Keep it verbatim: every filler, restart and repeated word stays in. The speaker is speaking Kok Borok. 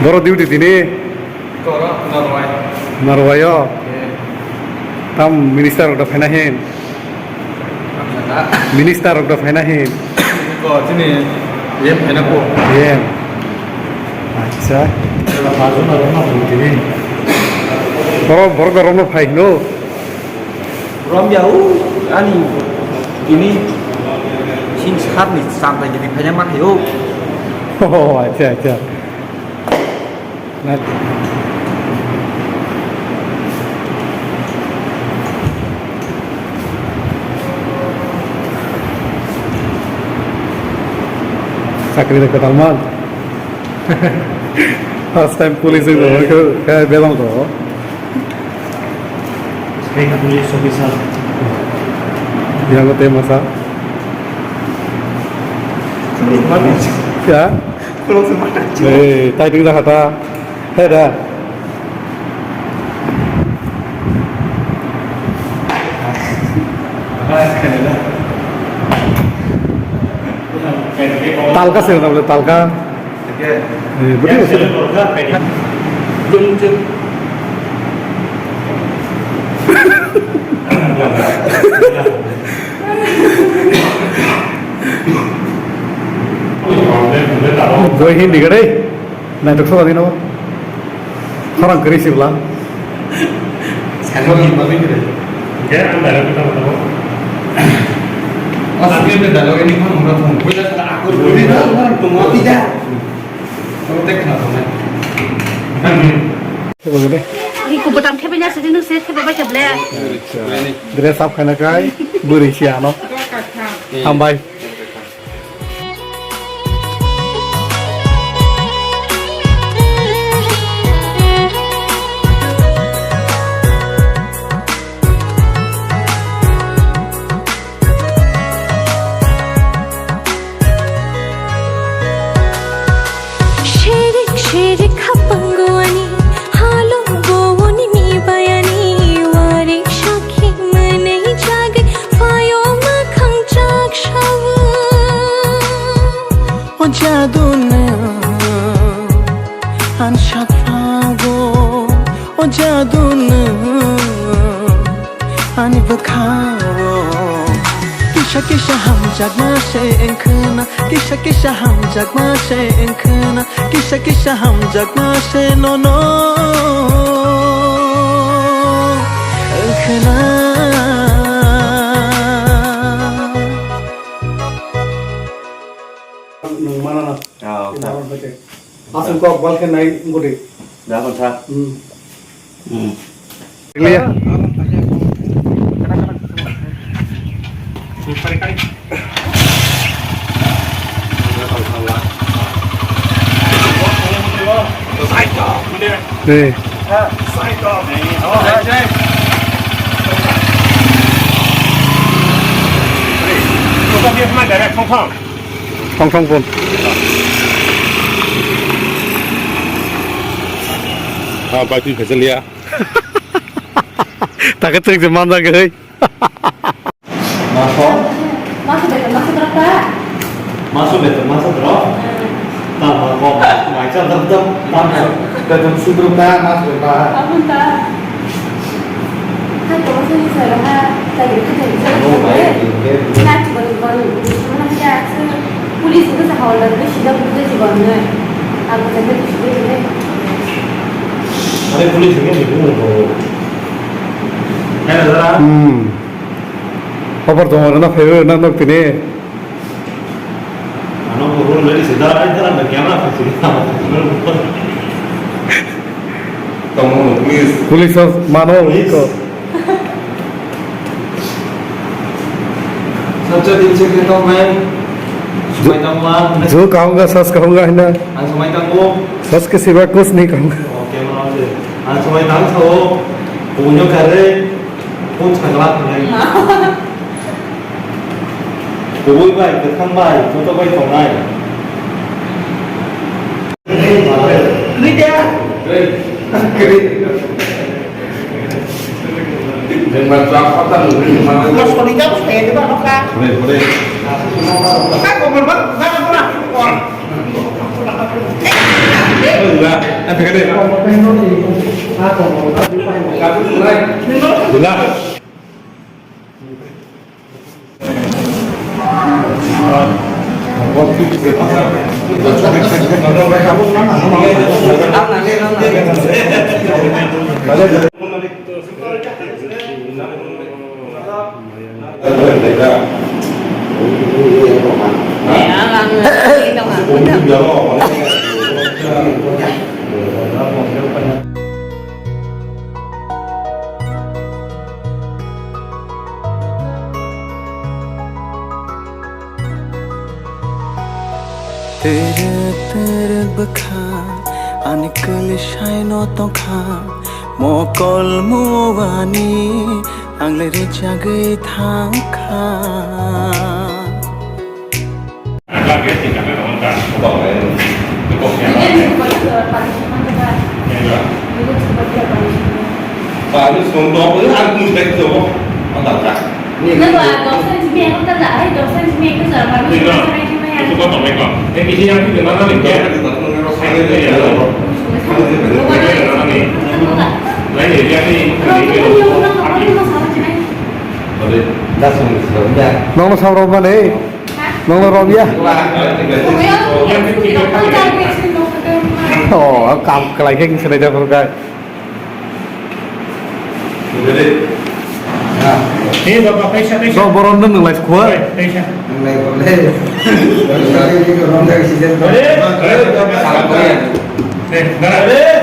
Boro duty tini? Koro, Norway. Norway o? Eh. Tam minister rok da phaina hin? Ang sana. Minister rok da phaina hin? Ko, chini yem phaina ko. Yem. Acha. Boro, boro da romno phai hino? Romya o, ani, ini, sin sar ni sampai jadi phaina ma hayo. Oh, acha, acha. Chakri da kwtal man. First time police wng tongkha khe, khe belong tongo. Khe police officer. Yang tei masa. Ya? Eh, tai ting da kha ta. He da. Talka se na bole talka. Eh, budi budi. Boi Hindi ka dai. Naitok sokha dino. Khorang kwrwi sibla. Sakno ni bagwi kwrwi. Hingke ang direct kota kota bo. O sakni ni dialogue ni khorang mura thung. Puila sala aku duri na khorang tungwa tida. Tamo tek khna tongnai. Ri ku bwtam thebenya sidi nuk se thebe bai kheble. Dress up khana kai bwrwi si ano. Hambai. Sherik sherik hapango ani, halo bowoni mi bayani, warik shakhi mwnwi jagwi, phaio mwkhang chak sawi. O jaduna an sakphago, o jaduna ani bwkhao. Kisa kisa hamjakma se wngkhwna, kisa kisa hamjakma se wngkhwna, kisa kisa hamjakma se nono wngkhwna. Nwng manana. Ah, okay. Aswk kok bal khe nai wngkha de. Da, kok sa. Hmm. Hmm. Clear. Hey. Thong thong pun. Ah, bai twi phaisa liya. Taka trik je manjak hai. Maso? Maso beto, maso berapa? Maso beto, maso berapa? Tambah kok, maisa tetap tambah. Beto sudro ta, maso berapa? Apa ta? Hai, kamu sini saya ha, saya gitu jadi saya. Oh, baik, oke. Nah, coba coba, mana dia? Police itu sahol dan itu sudah betul sih bang. Aku sampai di situ deh. Ada police ini di rumah. Hai, Nazara. Hmm. Khobor tongma rwna phaiwi rwna nok tini. Ano bo role ready se dara, ai dara, camera phaisini. Tongmo no, please. Police os mano. Please. Ko. Sacha din se ke tong mai. Samai tangma. जो कहूँगा सच कहूँगा है ना। Ang samai tango. सच के सिवा कुछ नहीं कहूँगा। Okay, mano je. Ang samai tang sao. Punyo kare. Pun sagla kare. Kubui bai, kwthang bai, joto bai tongnai. Mas, kau ni jam saya di mana kah? Kau mau mana? Mana mana? Wah. Enggak, enggak. Twrwk twrwk bwkha ani kwlwi saino tongkha, mokol muani ang le rwchagwi thangkha. Nokno sam rw mani. Nokno romya. Oh, kam kwlai khe swrwngda phuru kha. Hey, baba, paisa, paisa. Dok borom nung nung lai khua. Hey, paisa. Nung lai khua le. Hey, hey, hey, hey, hey.